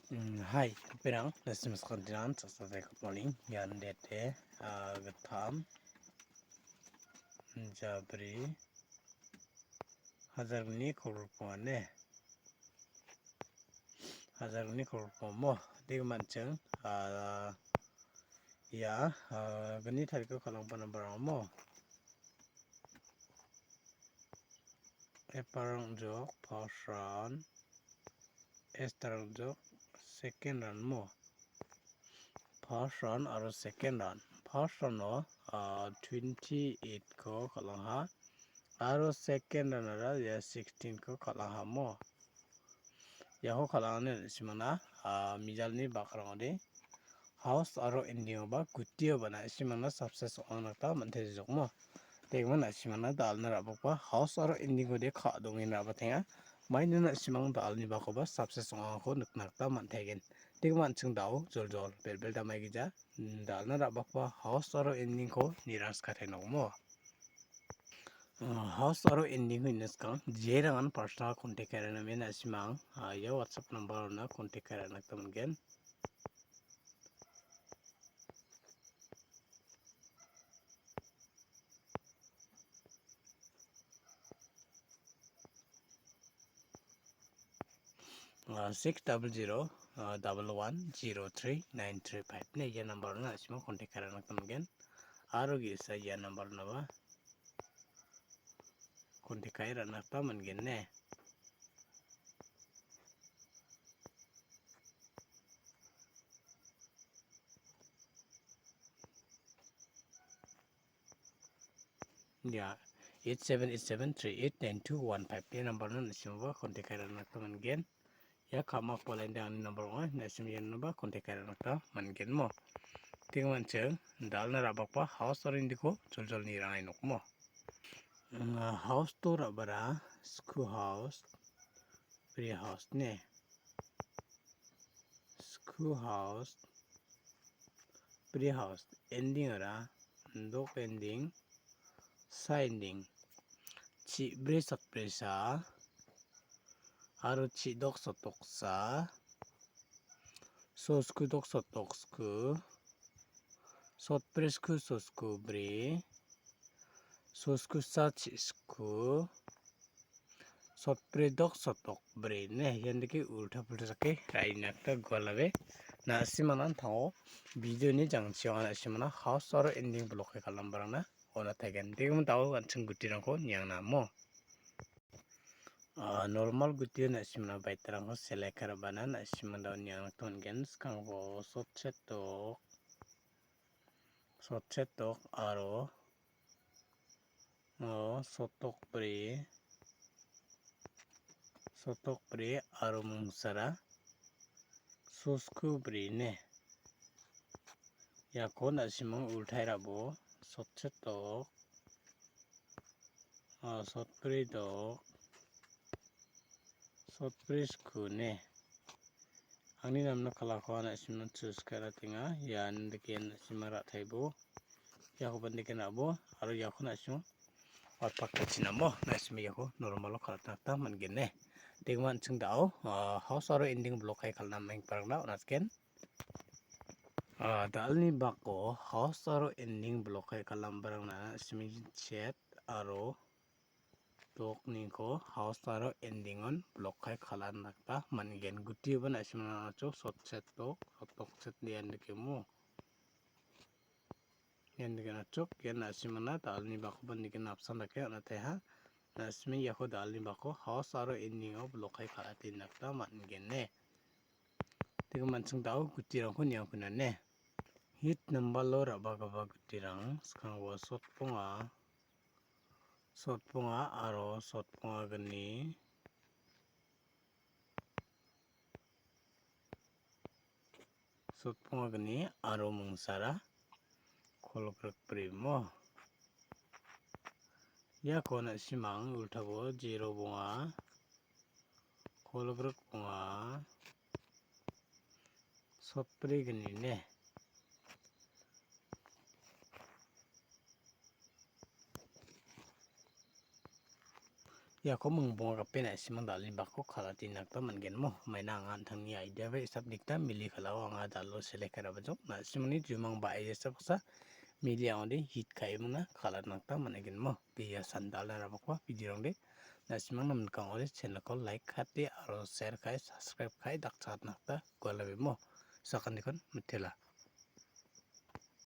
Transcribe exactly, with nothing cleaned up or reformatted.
Mm, hai, ripengrang, nasimang sakantiko, saksa good morning. Ian date, ah, gittam, jabri, hajar gni kolgrik ong·a ine. Hajar gni kolgrik ong·a mo. Dake man·ching, ah, ia, ah, gni tariko kal·anggipa nambar ong·a mo. F R ong·jok, first round, S R ong·jok, second round mo. First round aro second round. First round-o, ah, twenty-eight-ko kal·angha. Aro second round-ara ia sixteen-ko kal·angha mo. Iako kal·angani na·simangna, ah, mijalni bakrangode house aro ending-oba gutioba na·simangna success ong·na gita man·tejokmo. Dake man·a na·simangna dal·na ra·bakba house aro ending-ode ka·dongen ra·batenga. Maina na·simang dal·ni bakoba success ong·angako nikna gita man·taigen. Dake man·ching da·o joljol belbel damaigija, mm, dal·na ra·bakba house aro ending-ko nirang sikatenokmo. Ah, house aro ending-ko ine skang, jerangan personal contact ka·e ra·na man·a na·simang, ah, ia WhatsApp number-ona contact ka·e ra·na gita man·gen. Ah, six double zero, ah, double one zero three nine three five ine ia number-ona na·simang contact ka·e ra·na gita man·gen. Aro ge·sa ia number-onaba contact ka·e ra·na gita man·gen ine. Ia, eight seven eight seven three eight nine two one five ia number-ona na·simangba contact ka·e ra·na gita man·gen. Ia ka·makba line-de angni number ong·a, na·sim ianoba contact ka·e ra·na gita man·gen mo. Dake man·ching, dal·na ra·bakba house aro ending-ko joljol nirangai nokmo. Mm, house-to ra·bara school house, pre house ine. School house, pre house, ending-ara, dok ending, sa ending, chibri sotbrisa, aro chidok sotdoksa, sosku dok sotdoksku, sotbri sku sosku bri, sosku sa chisku, sotbri dok sotdok bri ine ian dake ulta pulta dake ra·na gita gualabe. Na·simangna tangao video-ni jangchio anga na·simangna house aro ending block-e kal·ambarangna on·ataigen. Dake man·a da·o an·ching gutirangko niangna mo. Ah, normal gutio na·simangna baitarangko select ka·e ra·bana na·simangna da·o niangna gita man·gen. Skangbo sotchet dok, sotchet dok aro, o, sotdok bri, sotdok bri aro mungsara sosku bri ine. Iako na·simang ultai ra·bo, sotchet dok, ah, sotbri dok, sotbri sku ine. Angni namna kalako na·simna choose ka·e ra·tenga. Ian dake na·sima ra·taibo. Iakoba dake ra·bo. Aro iako na·simo watpak ka·chinamo. Na·sima iako normal-o kal·atna gita man·gen ine. Dake man·ching da·o, ah, house aro ending block-e kal·na man·giparangna on·atgen. Ah, da·alni bako house aro ending block-e kal·ambarangna na·simi chet aro dokniko house aro ending-on block-e kal·atna gita man·gen. Gutioba na·simna achok sotchet dok, sotdokchet ian dake mo. Ian dake achok, ian na·simna da·alni bakoba nike napsan dake on·ataiha. Na·simi iako da·alni bako house aro ending-o block-e kal·atna gita man·gen ine. Dake man·ching da·o gutirangko niangkuna ine. Hit nambalo ra·bagipa gutirang skangbo sotbonga, sotbonga aro sotbonga gni, sotbonga gni aro mungsara kolgrik brimo. Iako na·simang ultabo zero bonga, kolgrik bonga, sotbri gni ine. Iako mingbonga gape na·simang dal·e bako kal·ate nikna gita man·gen mo. Maina anga an·tangni idea ba isap dikta mili kal·ao anga dal·o select ka·e rabajok. Na·simangni jumang ba idea saksa mili aode hit ka·e mingna kal·atna gita man·gen mo. Bia sandal na rabakba video rangde. Na·simangna minkang ode channel ko like ka·ate aro share ka·e subscribe ka·e dakchakatna gita gualabe mo. Sakantikon mitela.